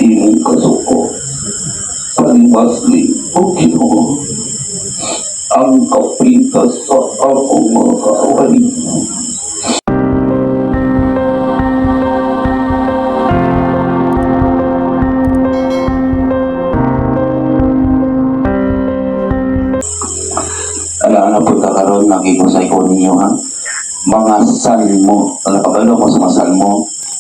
imong kasuko. Palimasli, O Ginoo, ang kapintas sa akong mga kaaway. Ala po ta karon, nakigusay ko ninyo, ha. Mga salmo, ala, kabalo mo sa mga salmo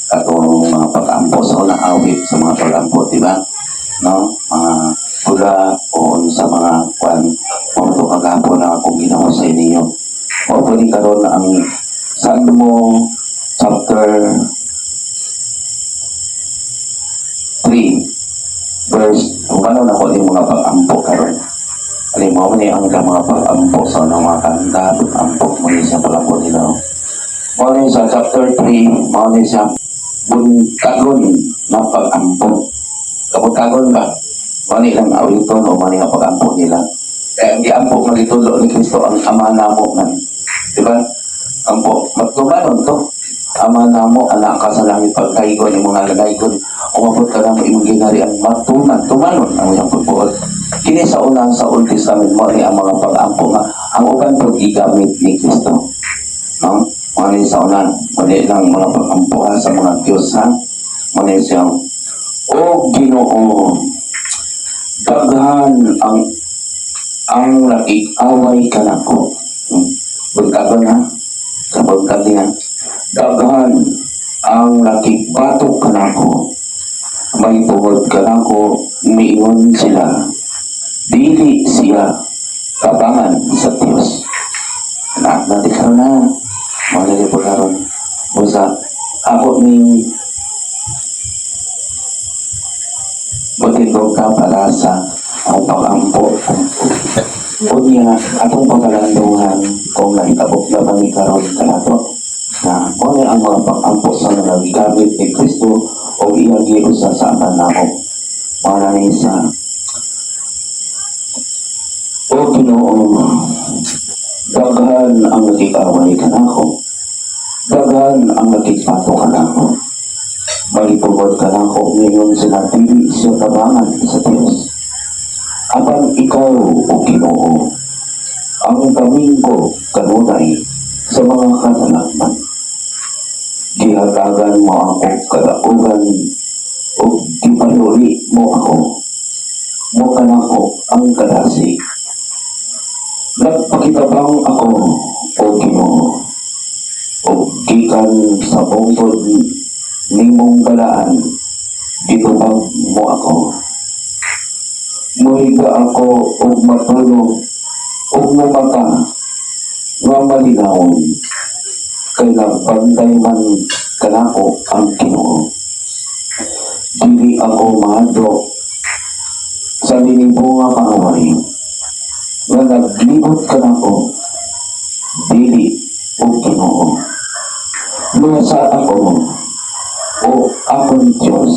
katong mga pag-ampo sa unang awit, sa mga pag-ampo, di ba? No? Mga pula o sa mga kwan mo to kagahapon na akong ginahusay ninyo. Mao po ni karon ang Salmo chapter 3 verse ano na ko yung mga pag-ampo karon. Alam mo ni ang mga pag-ampo sa unang mga kanta, pag-ampo mo ni sa pag-ampo nila. Mao ni sa chapter 3, mao ni sa buntagon na pag-ampo. Kabuntagon ba? Mao ni lang awiton o mao ni nga pag-ampo nila. Kaya ang giampo nga gitudlo ni Kristo ang Ama namo man. Di ba? Ampo, matlumanon to. Ama namo, anak ka sa langit, pagkaigon imong ngalan, umabot ka namo imong gingharian, matuman, tumanon ang iyang pagbuot. Kini sa unang sa Old Testament, mo ni ang mga pag-ampo nga ang uban pag gigamit ni Kristo. No? Mo ni sa unan, mo ni lang mga pag-ampo, ha, sa mga Diyos, ha. Mo ni siya, O Ginoo, daghan ang nakig-away kanako. Buntagon, ha. Sa buntag niya. Daghan ang nakigbatok kanako. May tungod kanako, miingon sila, "Dili siya tabangan sa Dios." Anak na di karon na. Malili po karon. Busa, ako ning mutindog ka para sa ang pag-ampo. Unya, atong pagalandungan kung nahitabo na ba ni karon kanato na kung ang mga pag-ampo sa mga gigamit ni Kristo o iyang giusa sa Ama namo. Para ni sa O Ginoo, daghan ang nakikaway kanako. Daghan ang nakigpato kanako. Malipugod kanako, ngayon sila dili siya tabangan sa Dios. Apan ikaw, O Ginoo, ang kaming ko kanunay sa mga katalagman. Gihatagan mo ako kadaugan ug gipahuli mo ako. Mo kanako ang kadasig. Nagpakitabang ako, O Ginoo, ug gikan sa bungtod nimong balaan, gitubag mo ako. Muhiga ako ug matulog ug mumata nga malinawon kay nagbantay man kanako ang Ginoo. Dili ako mahadlok sa linibo nga kaaway nga naglibot kanako, dili, o Ginoo. Luwasa ako, o akong Diyos.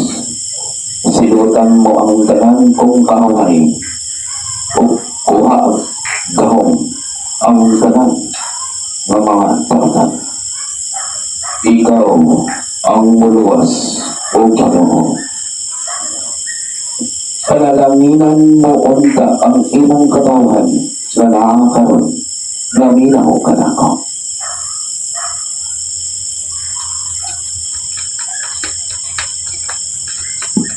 Silutan mo ang tanan kong kaaway o kuha gahom ang tanan nga mga taotan. Ikaw ang muluwas, o Ginoo. Panalanginan mo unta ang imong katawhan nga naa karon nga minaw kanako.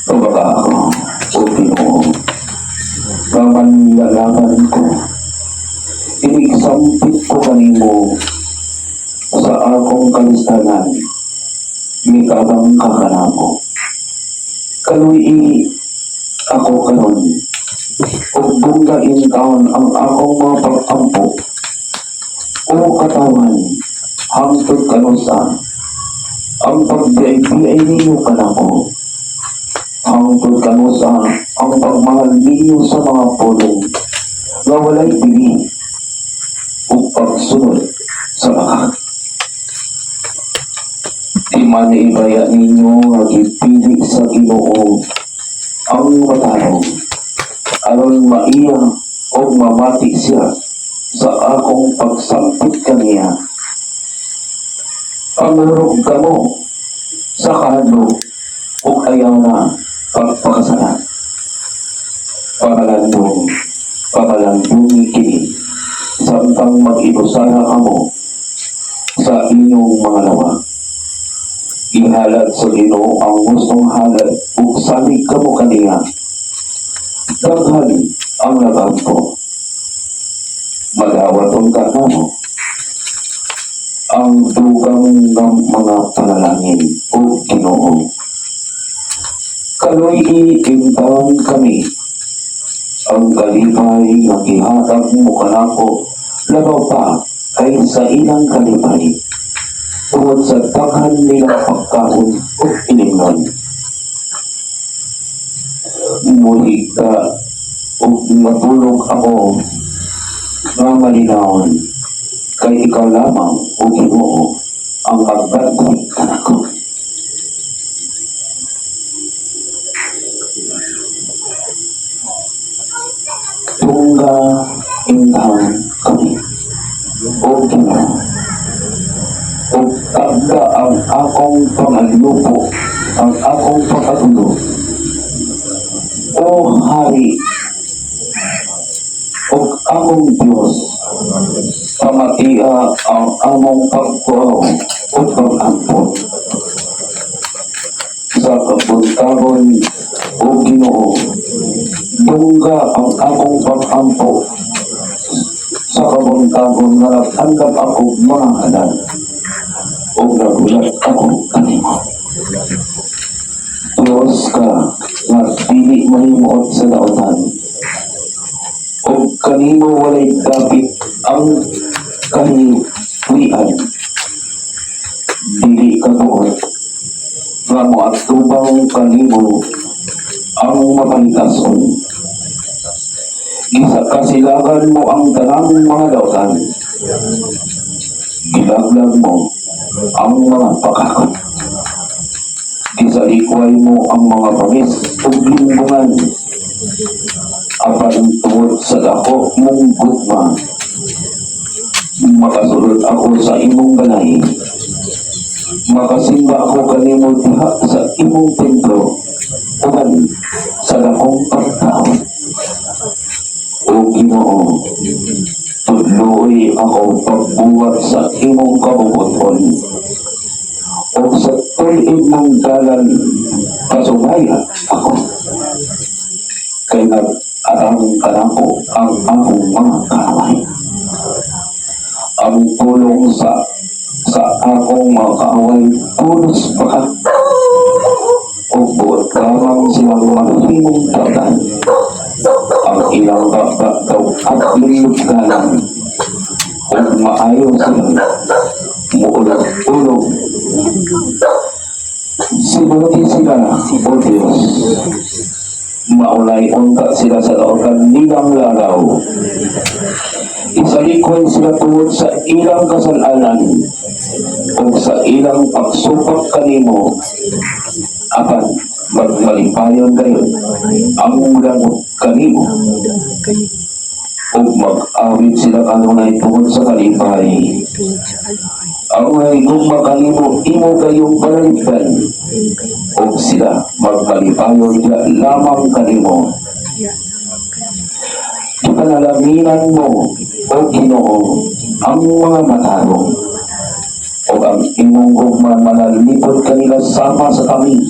Tubaga ako, o Ginoo, nga manlalaban ko. Inigsampit ko kanimo sa akong kalistanan, mitabang ka kanako. Kaluyi ako karon ug bunggain taon ang akong mga pag-ampo. O katawhan, hangtod kanusa ang pagbiay-biay ninyo kanako? Hangtod kanusa ang pagmahal ninyo sa mga pulong nga walay bili ug pagsunod sa mga Di man ibaya ninyo nga gipili sa Ginoo ang matarong aron maiya o mamati siya sa akong pagsampit kaniya. Pangurog kamo sa kahadlok ug ayaw na Pagpakasala. Pamalandong, pamalandungi kini, samtang mag-inusara kamo sa inyong mga lawa. Ihalad sa Ginoo ang hustong halad ug salig kamo kaniya. Daghan ang nagampo. Madawat unta namo ang dugang ng mga panalangin, o Ginoo. Kaluy-i intawon kami. Ang kalipay nga gihatag mo kanako labaw pa kay sa ilang kalipay tungod sa daghan nilang pagkaon ug ilimnon. Muhigda ug matulog ako nga malinawon kay ikaw lamang, o Ginoo, ang magbantay kanako. Tungga intawon kami, o Ginoo, ug tagda ang akong pangalupo, ang akong pag-agulo. O Hari, ug among Diyos, pamatia ang among pagtuo ug pag-ampo. Sa kabuntagon, o Ginoo, dungga ang akong pag-ampo. Sa kabuntagon nga nag-andam ako mga halad, ug nagulat ako kanimo. Diyos ka nga dili mahimuot sa dautan, ug kanimo walay dapit ang kahiwian. Dili ka buot nga moatubang kanimo ang mapalitason. Kasilagan mo ang tanang mga dautan. Gilaglag mo ang mga pakakot. Gisalikway mo ang mga bangis ug limbungan. Apan tungod sa dako mong gugma, makasulod ako sa imong balay. Makasimba ako kanimo diha sa imong templo uban sa dakong pagtao. O Ginoo, tudloi ako pagbuhat sa imong kabubut-on ug sa tul-id mong dalan pasubaya ako. Kay nag-arang kanako ang akong mga kaaway. Ang pulong sa akong mga kaaway pulos baka ug buot lamang silang maghimong dautan. Ang ilang baba daw atling lugdanan ug maayo silang muulog-ulog. Siluti sila, O Diyos. Maulay unta sila sa dautan nilang laraw. Isalikway sila tungod sa ilang kasalanan ug sa ilang pagsupak kanimo. Apan magmalipayon gayud ang mudangot kanimo ug mag-awit sila kanunay tungod sa kalipay. Ang nahigugma kanimo imo kayong panalipdan ug sila magmalipayon diha lamang kanimo. Gipanalaminan mo, O Ginoo, ang mga matarong ug ang imong gugma manalipod kanila sama sa kami.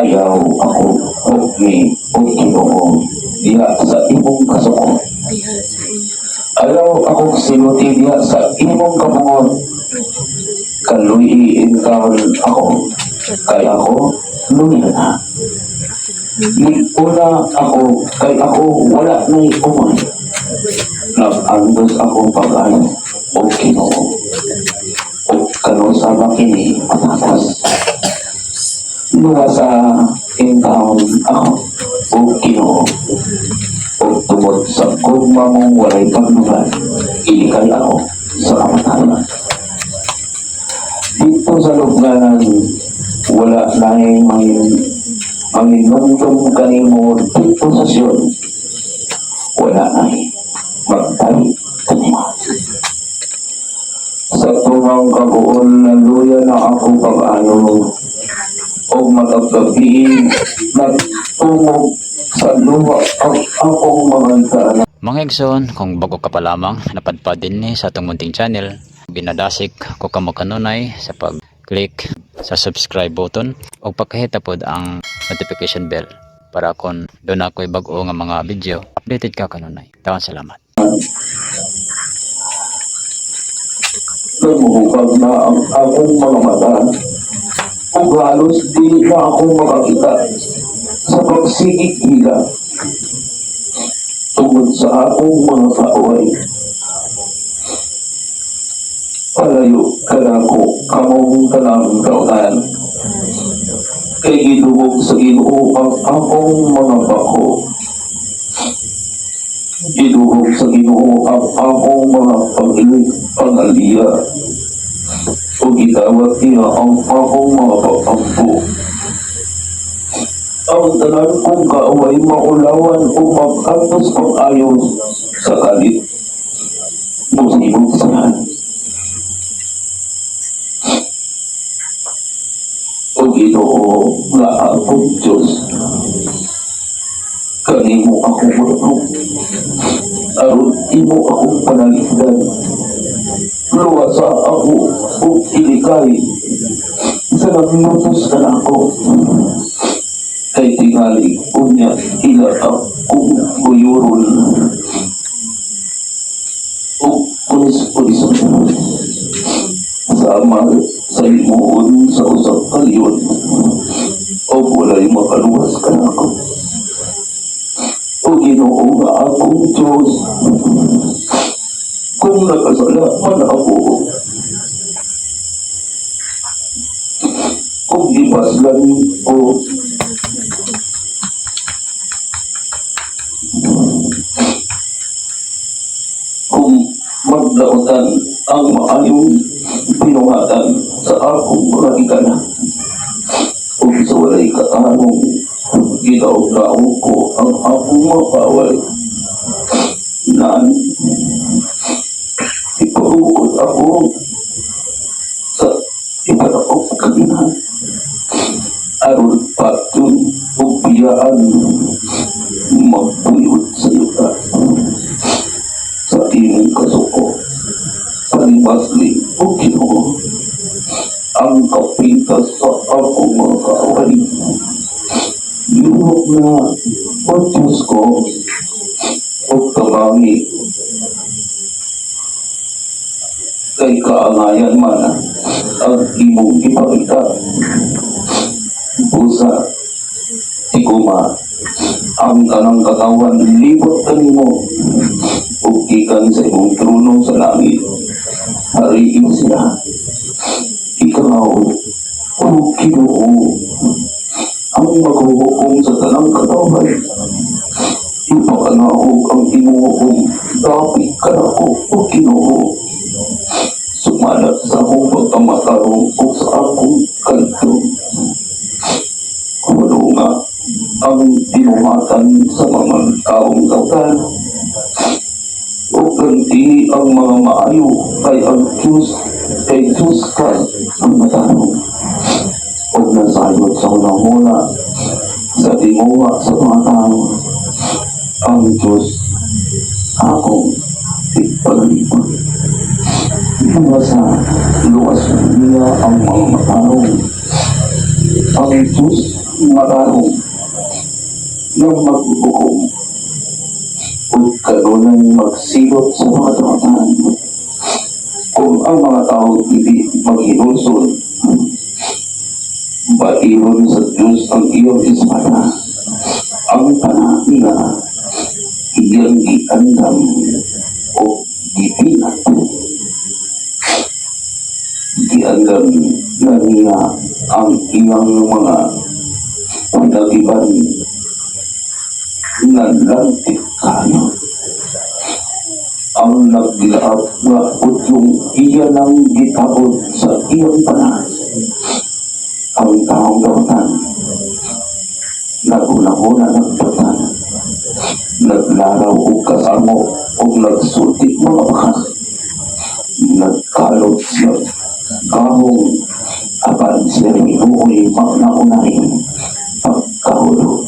Ayaw ako hukmi, O Ginoo, diha sa imong kasuko. Ayaw ako siluti diha sa imong kabungot. Kaluy-i intawon ako, kay ako luya na. Lig-una ako, kay ako wala na'y umay. Nag-andos ako pag-ayo, o Ginoo. O kanusa ba kini matapos? Luwasa intawon ako, o Ginoo. O tungod sa gugma mong walay paglubad, ilikay ako sa kamatayon. Didto sa lubnganan, wala na'y manginumdum kanimo. Didto sa Sheol, wala na'y magbalik kanimo. Sa tungang kaguol, naluya na ako pag-ayo. O matag gabi, nagtungog sa luha ang akong mga higana. Mga igsoon, kung bago ka pa lamang napadpad dinhi sa atong munting channel, ginadasig ko kamo kanunay sa pag-click sa subscribe button o pakahita pod ang notification bell para kung duna ko'y bag-o nga mga video, updated ka kanunay. Daghang salamat. Nagbuhukag na ang akong mga mata ug halos di na ako makakita sa pagsigig nila tungod sa akong mga kaaway. Palayo kanako, kamong tanang kautan. Kay giduhog sa Ginoo ang akong mga bako. Giduhog sa Ginoo ang akong mga pangaliya. O gidawat niya ang akong mga pag-ampo. Ang tanan kong kaaway maulawan o mag-antos pag-ayon sa kalit. Musibot sila. O Ginoo nga akong Diyos, kanimo ako moadto, aron imo akong panalipdan. Luwasa ako ug ilikay sa naglutos kanako. Kay tingali unya ila akong guyuron ug pulis-pulison sama sa himuon sa usa ka leon o walay makaluwas kanako. O Ginoo nga akong Diyos, kung nakasala man ako, kung gibaslan ko kung magdaotan ang maayong binuhatan sa akong mga higala ug sa walay katanong gidaog-daog ko ang akong mga kaaway naan ipaukot ako sa ipadakop kanina aron patun ug biyaan magpuyot sa yuta sa imong kasuko. Palibasli, o Ginoo, ang kapintas sa akong mga kaaway. Lihok na, o Diyos ko, o tabangi, kay kaangayan man ang imong ipakita. Busa, tiguma, ang tanang katawhan libot kanimo ug gikan sa imong trono sa langit hariin sila. Ikaw, o Ginoo, ang maghuhukom sa tanang katawhan. Ipakanaog ang imong hukom dapit kanako, o Ginoo, sumala sa akong pagkamatarong ug sa akong kaligton. Walo nga ang binuhatan sa mga taong dautan o ganti ang mga maayo kay ang Diyos kay Diyos ka ang matarong o nasayod sa hunahuna sa tinguha sa mga tao. Ang Diyos akong tigpanalipod. Luwasa, luwas niya ang mga matarong. Ang Diyos matarong na maghukom ug kanunay magsilot sa mga dautan. Kung ang mga tao dili maghinulsol, bairon sa Diyos ang iyang espada. Ang pana niya iyang giandam o gipinat. Giandam na niya ang iyang mga pinagiban nga lantik kayo. Ang naglaab nga udyong iya nang gitabod sa iyang pana. Ang taong dautan naghunahuna ng batan, naglaraw og kasamo og nagsulti mga baka, nagkalot sa gahong. Apan siya Ginoo'y maunay pagkahulo.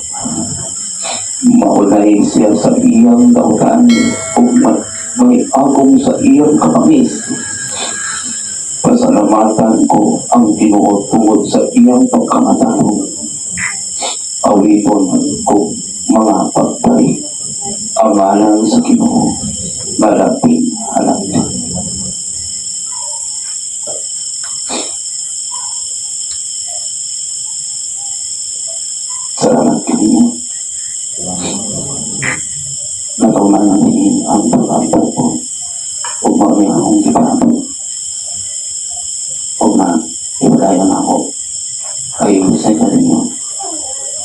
Maulay siya sa iyang dautan ug may agom sa iyang kapangis. Pasalamatan ko ang Ginoo tungod sa iyang pagkamatarong. Awiton ko mga pagpari ang ngalan sa Ginoo nga labing halangdon. Salamat kanino. Natunan natin ang pag-ampo ko ug mao ni akong gipaampo. Ug na ipadayon ako kay sa ninyo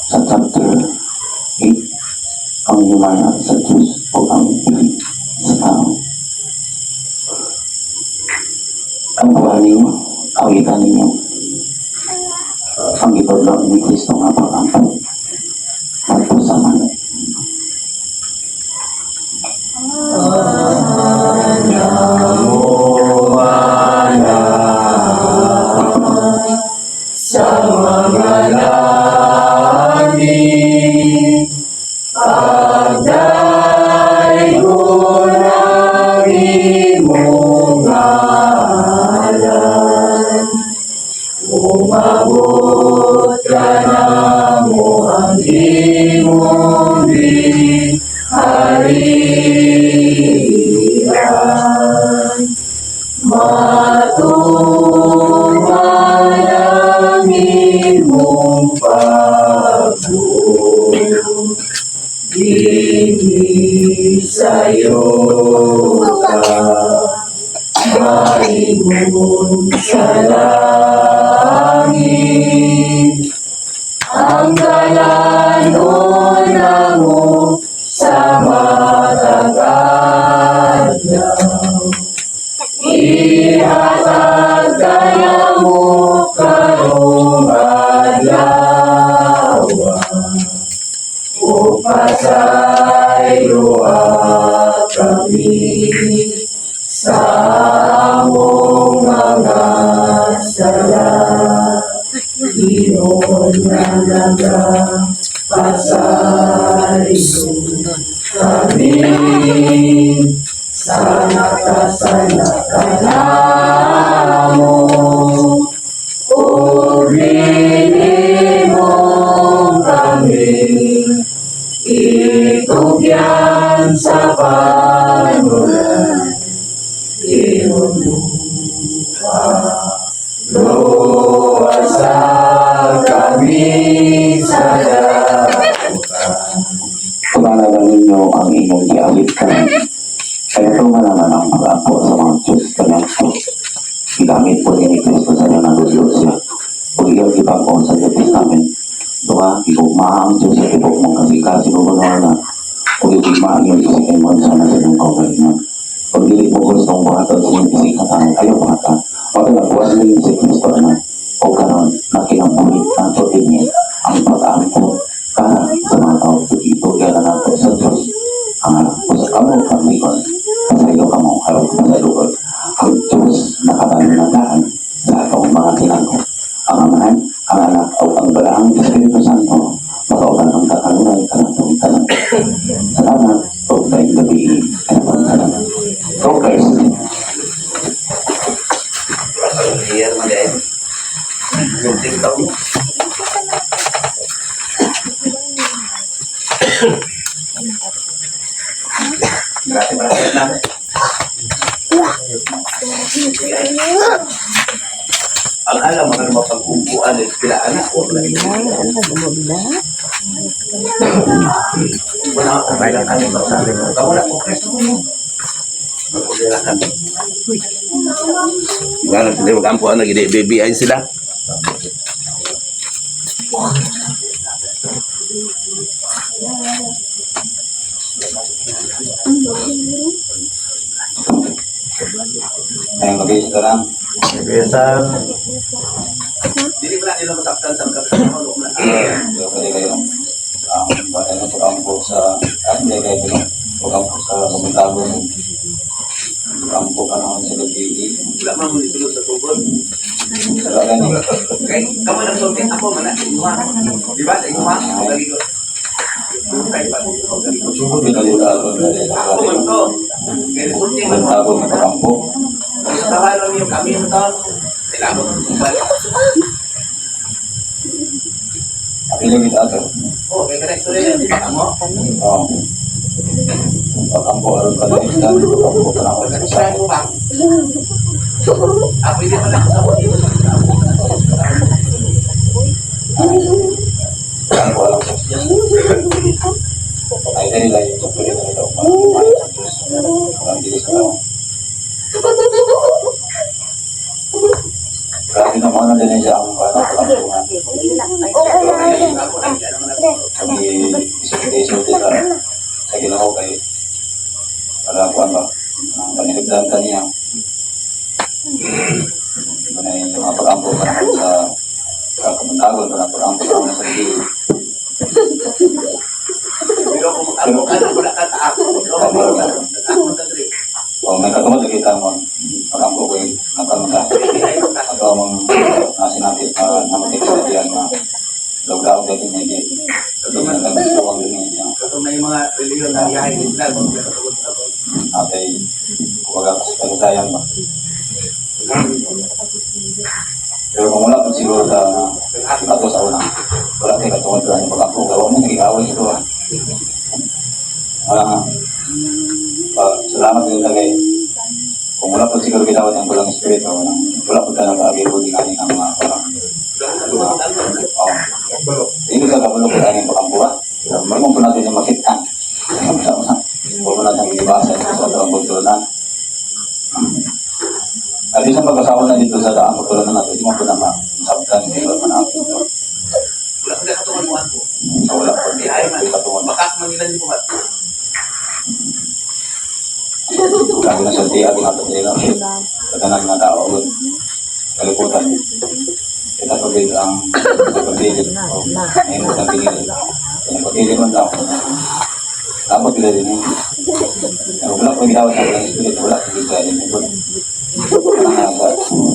sa chapter 8, ang himaya sa Diyos o ang bili sa tao. Ang buhay ninyo, awitan ninyo, ang gitudlo ni Kristo nga pag-ampo. Magpasalamat. Sa mga langit, pagdaygon ang imong ngalan. Umabot kanamo ang imong harian. Matuman ang imong pagbuot dinhi sa yuta, maingon sa langit. Ang dalanon namo sa matag adlaw, ihatag kanamo karong adlaw, ug pasayloa kami sa among mga sala, ingon nga nagapasaylo kami sa nakasala kanamo, ug dili mo kami itugyan sa panulay, ingon luwasa kami sa dautan. Tumana lang ninyo ang inyong giawit karon. Kaya tuma naman ang pag-ampo sa mga Diyos kanadto. Gigamit po ni Kristo sa iyang nagudlo siya. Ug iyang gibag-o sa New Testament. Duha, gigugmaa ang Diyos sa tibok mong kasing-kasing ug na ug gigugmaa ang iyong isig-ingon sa nasa inyong kaugalingon. Pag dili mo gustong buhaton sa inyong isig ka ayaw buhata. O nagbuhat ninyo si Kristo na o karon na kinabuhi nato dinhi ang pag-ampo para sa mga tao, itugyan na nato sa Diyos ang anak ko sa kamo kamigon pasaylo kamo aron pasayloon ang Diyos, nakabalo na daan sa atong mga tinanong. Ang Amahan, ang Anak o ang Balaang Espiritu Santo makauban ang kakanunay kanatong tanan. Salamat o maayong gabii kanatong tanan. Focus. Iya, mga guys. Gunting taon. Marami marami na. Ang alam mo na mapag-umpuan eh, sila anak ko. Wala akong kailangan mo sabi mo. Wala ko Kristo mo. Kailangan. Wala sila mag-ampo ana gid baby ay sila. Ayun, gabi sa tanan. Bisa. Dili ba nila masaktan sa kasama ko na. Pwede kayo. Ang bata na pag-ampo sa, hindi kayo pag-ampo sa komentabo. Pag-ampo ka naman sa gabi. Wala man mo nisulod sa tubod. Wala gani. Kay kamo nang sulti ako man na sa imuha. Di ba sa imuha? Pagaligo. Kay pa. Sugod din ulit ako dali. Ako man to. Kay sulti man ko. Tago ng pag-ampo. Sa tawaran niyo kami mo to. Kailangan mo tumbal. Apilo kita ato. Oh, kay kana istorya di ba kamo? Oo. Pag-ampo aron ka na isda. Pag-ampo ka na ako sa Sa mo ba? Ako hindi man ako sa Pag-ampo alam sa Diyos. Ay, dali lang yung tukuli na ito. Para sa Diyos. Walang dili sa tao. Grabe naman na din siya ang ano, pag-ampo nga. Kami isulti sa Ginoo kay para kuan ba ang panilibdan kaniya. Ito na yung mga pag-ampo para sa kamuntagon, para pag-ampo para sa gabi. Pero kung ako ka na wala ka taak. Ako ta diri. O may katungod na kita mo, pag-ampo ko yung nagkamata. Ato ang nasinati pa namatik sa diyan na lawlaw dahil hindi hindi na nagsuwang din niya. Katong na yung mga reliyon na yahay ng Islam, katungod sa ako. Atay, kumbaga kasi kasaysayan ba. Pero kung wala po siguro ta na ato sa una, wala kay katungod ka ng pag-ampo. Gawa mo, nag-iaway ito ah. Wala nga. Pa, salamat din kay kung wala po siguro gitawad ang kulang espiritu, wala, wala po talaga agi po din ani ang mga parang oh. Hindi ka kabalo ko ang pag-ampo ah. Hindi mo po natin yung makita. Huwag mo natin ibasa sa ato ang pagtulunan. At isang pag-asawa na dito sa daan, pagtulunan natin, hindi mo po na masabtan, hindi mo na Wala ko katungod mo ako. So, wala po. Di ay man. Hindi katungod. Baka man nila di ko mat. Grabe na sulti, ako natin nila. Katanan mga tao, agad. Kaliputan. Kita pagil ang pagpili. O, nahimot ang pinili. Kaya pagpili man daw. Dapat sila din. Eh. Pero wala po gitawad sa walang espiritu, wala po kita din.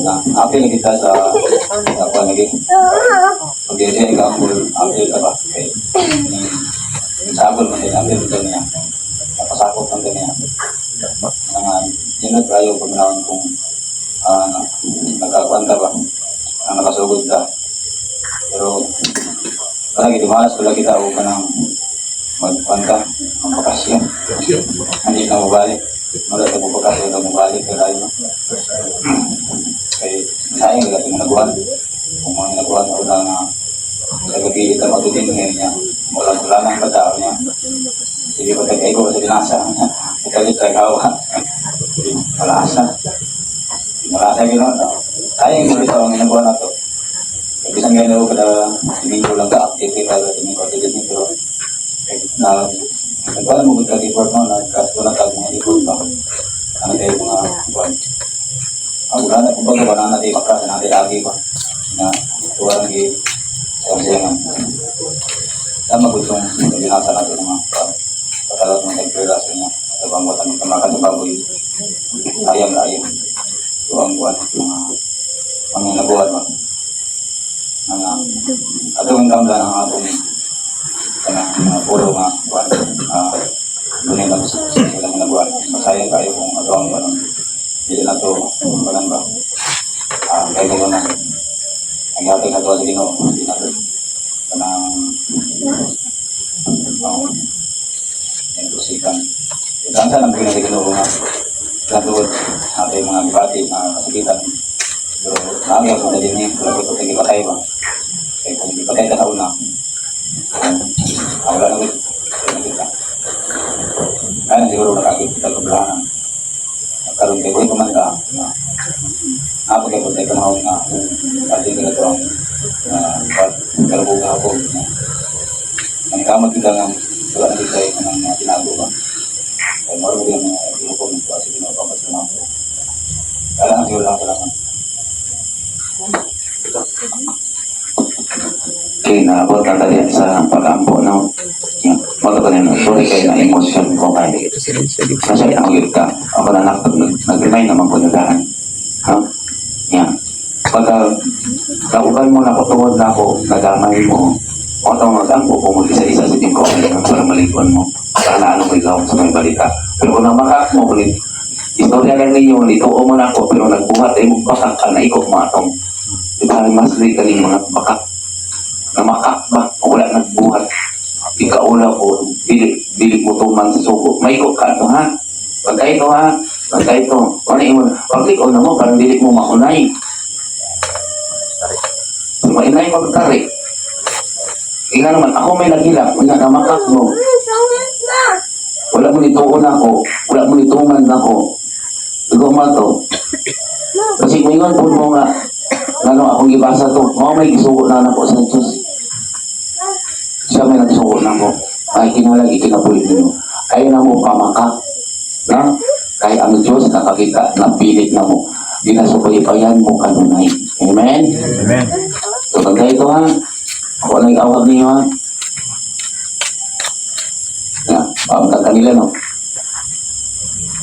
Na, apil kita sa sa kuwan lagi. Pag siya ikaw ang apil ka ba? Okay. Sagol man din, apil man niya. Napasakop man din niya. Nga, yun tayo pamanahon kung nagkakuan ka ba, ang nakasugod ka. Pero, palagi, dumalas wala kita o ka ng magkuan ka, ang bakasyon. Hindi ka mabalik. Wala ka mabakasyon, wala mabalik, kaya tayo. Kaya, sayang, wala kang naguhan. Kung mga naguhan, wala na sa gabi ito matutin ngayon niya. Wala wala nang batao niya. Sige pa tagay ko sa binasa. Ikalit sa kawa. Malasa. Malasa gano'n. Sayang yung ito ang ginagawa na to. Bisan ngayon ako kada linggo lang ka update kita kada linggo update din pero na nagwala mo gud ka report no nagkaso na tag mga report ba ano tayo mga buwan ah wala na kumbaga wala na tayo makasa natin lagi ba na tuwa lang gi sa siya tama ko itong binasa natin ng mga patalat ng tagpira sa inyo sa bangwatan ng tamakan sa baboy sayang kayo so ang buwan mga panginabuhat ba mga atong damla ng atong kanang mga puro nga buwan dunay lang sa ilang nabuhat masayang kayo kung ato ang buwan dili na to buwan ba kay ko na ang yatay sa tuwa sa Ginoo dili na to kanang yan tusikan. Ito sa lang sa Ginoo nga natuod natin mga gibati na kasakitan. Pero naagi ako sa din eh, wala ko ito gipatay ba. Kaya kung gipatay ka sa una, wala na gud. Wala na gud ka. Kaya na siguro nakakit kita kablahan. Karon kay buhay pa man ka, na napagay ko tayo panahon nga ating ganito ang kalabuga ako. Nangkamot kita nga wala na kita yung mga tinago ba. Kaya maro mo yung mga inukom ng kuha sa Ginoo papasalamat. Kaya lang siguro lang salamat. Okay, naabot na tayo sa pag-ampo, no? Yan. Mo to kanina, sorry kay na emotion ko kay. Kasi ako yun ka. Ako na nag-remind naman ko nagahan. Ha? Yeah. Pagka kauban mo na ko, tungod na ako, nagamay mo, o tawag ang ko mo isa-isa sa team ko para malikon mo. Para na ano ko ikaw sa may balita. Pero kung namakak mo, kulit, istorya lang ninyo, nituo mo na ako, pero nagbuhat ay mo bakak ka na ikaw mo atong. Di ba, mas late ka mga bakak. Namakak ba? Wala nagbuhat. Ikaula ko, dili, dili mo tuman sa suko. May ko ka to, ha? Pagka ito, ha? Pagka ito. Ano imo? Pagliko na mo, parang dili mo maunay. Mainay magtari. Ika naman, ako may nagilak, nga namakak mo. Wala mo nituon ako, wala mo nituman ako. Ikaw ma to. Kasi kung ingon po mo nga, ngano akong gibasa to, mao may gisugo na nako sa Diyos. Siya may nagsugo na ako. Ay kinalag ikinabuhi ninyo. Ayaw na mo pamaka. Na? Kaya ang Diyos nakakita, napilit na mo. Ginasubaybayan mo kanunay. Amen? Amen. So, tanda ito ha. Ako lang awag ninyo ha. Na, pamunta kanila no.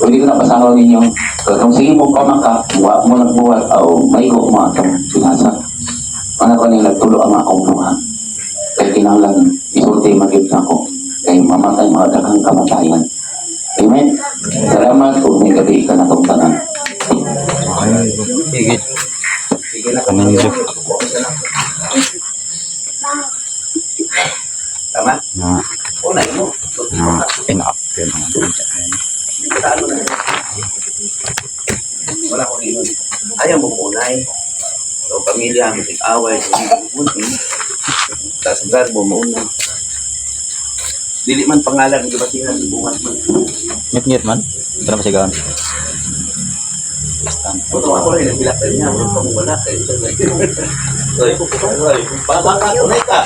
Pwede ko na pasahon ninyo. So, kung sige mo pamaka, wa mo nagbuhat, o may ko mo atong sinasa. Ano ko nila nagtulo ang akong luha. Kaya kinahanglan, isulti magid na ako. Kaya mamatay mga daghang kamatayan. Amen? Salamat kung may gabi ka na itong tanan. Sige. Sige na. Kanindot. Tama? Na, Unay mo. na, in-up yun. Ano na? Wala akong inon. Ayaw mo unay. So, pamilya, may away. Tapos garbo mo una. Dili man pangalan, di ba siya buhat man. Ngit-ngit man. Ito na pasigawan. Stand. Puto ako rin, nagbilak tayo niya. Huwag kang wala kayo. Baka unay ka.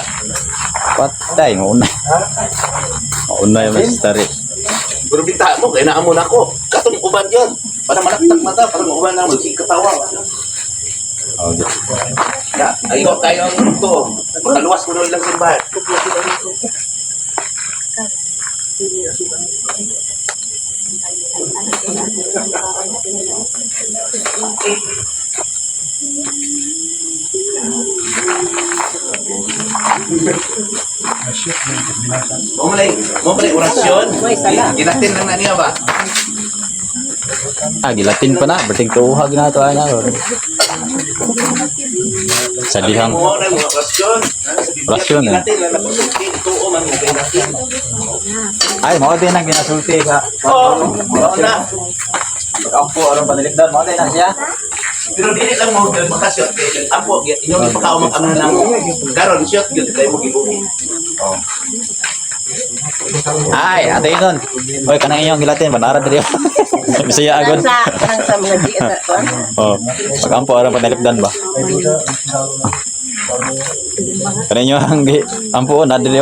Patay, mauna. Mauna yung mas tari. Pero binta mo, kaya naamon ako. Katong uban yun. Para malaktak mata, para mauban na, magsig katawa. Okay. Ya, ayaw tayo ang to. Makaluwas ko na ilang simbahan. Mo malay orasyon. Ginatin lang na niya ba? Ah, gilatin pa na. Berting tuha gina to ay na. Sa dihang Mo na mga orasyon. Sa Biblia, Orasyon, eh. Ginatin lang na pagsulti. Tuo man mo ginatin. Ay, mao din ang ginasulti sa Oo, mao na. Ampo aron panalipdan mao din na siya. Pero dili lang mo makasyon kay ampo gyud inyong ipakaumang ang na namo. Karon shot gyud kay mo gibuhi. Ay, ate inon. Oy, kanang inyong gilatin banara diri. Bisaya agad. Sa sa mga di sa kuan. Oh, pag ampo aron panalipdan ba? Kanang inyo ang gi ampo na diri.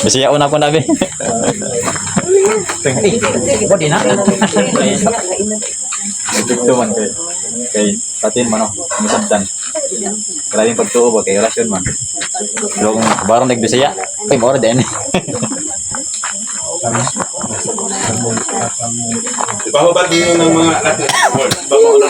Bisaya una ko nabi. Mo di na. Dito man kay kay patin man oh, misabdan. Grabe yung pagtuo ba kay orasyon man. Pero kung barong nagbisaya, ay mora din. Pahubad ninyo ng mga Latin word. Iba mo na.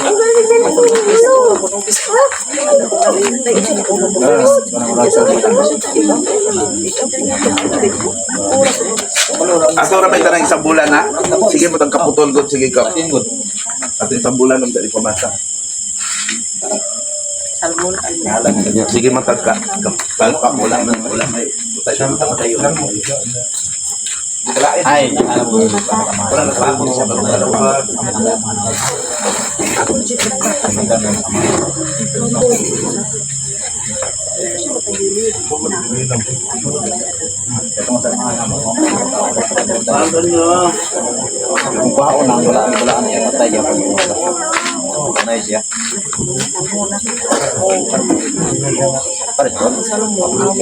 Asa ra ba ng isang bulan ha? Sige mo tang kaputol god sige ka. Atin isang bulan ang dali pamasa. Salmon. Sige man tag ka. Palpak mo lang ng ulam ay. Tayo tayo. Ay, ano po yun? Wala na pa ako sa dalawa. Ano nyo? Kung kuha nang wala wala na yan, patay yan. Patay siya. Pare, Salmon.